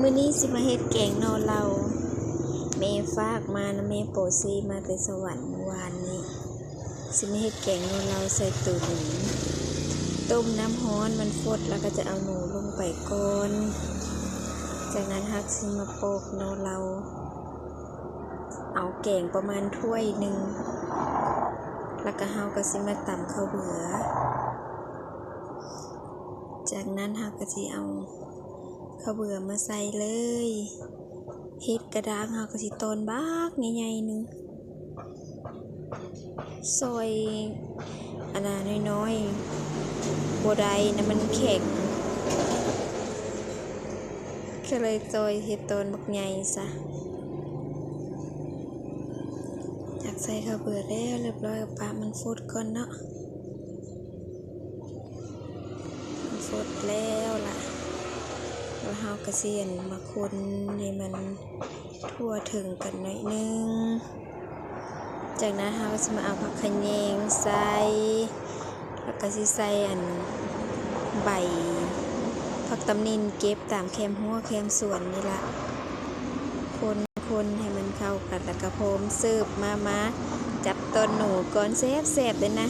ມື້ນີ້ຊິມາເຮັດແກງໜໍ່ເລົາ ແມ່ຝາກມານຳແມ່ໂປເຊ ມາແຕ່ສະຫວັນມື້ວານນີ້. ຊິມາເຮັດແກງໜໍ່ເລົາໃສ່ໂຕໜູ. ຕົ້ມນ້ຳຮ້ອນມັນຟົດ ແລ້ວກໍຈະເອົາໜູລົງໄປກ່ອນ. ຈາກນັ້ນເຮົາຊິມາປອກໜໍ່ເລົາ ເອົາແກງປະມານຖ້ວຍໜຶ່ງ ແລ້ວກໍເຮົາກໍຊິມາຕຳເຂົ້າເບືອ. ຈາກນັ້ນເຮົາກໍຊິເອົາເຂົ້າເບືອມາໃສ່ເລີຍ. ເຫັດກະດ້າງເຮົາກໍຊິຕອນບັກໃຫຍ່ໆໜຶ່ງ ຊອຍອັນນ່ານ້ອຍໆບໍ່ໄດ້ນະ ມັນແຂງ ກໍເລີຍຊອຍເຮັດຕອນບັກໃຫຍ່ຊະ. ຕັກໃສ່ເຂົ້າເບືອແລ້ວຮຽບຮ້ອຍ ກໍປະມັນຟົດກ່ອນເນາະ. ມັນຟົດແລ້ວລະ ແລ້ວເຮົາກໍຊິອັນມາຄົນໃຫ້ມັນທົ່ວເຖິງກັນໜ້ອຍໜຶ່ງ. ຈາກນັ້ນເຮົາກໍຊິມາເອົາຜັກຂະແຍງໃສ່ ແລ້ວກໍຊິໃສ່ອັນໃບຜັກຕຳນິນເກັບຕາມແຄມຮົ້ວແຄມສວນນີ້ລະ. ຄົນ ຄົນໃຫ້ມັນເຂົ້າກັນ ແລ້ວກໍພ້ອມເສີບ. ມາ ມາ ຈັບຕອນໜູກ່ອນ ແຊບໆເດ້ນະ.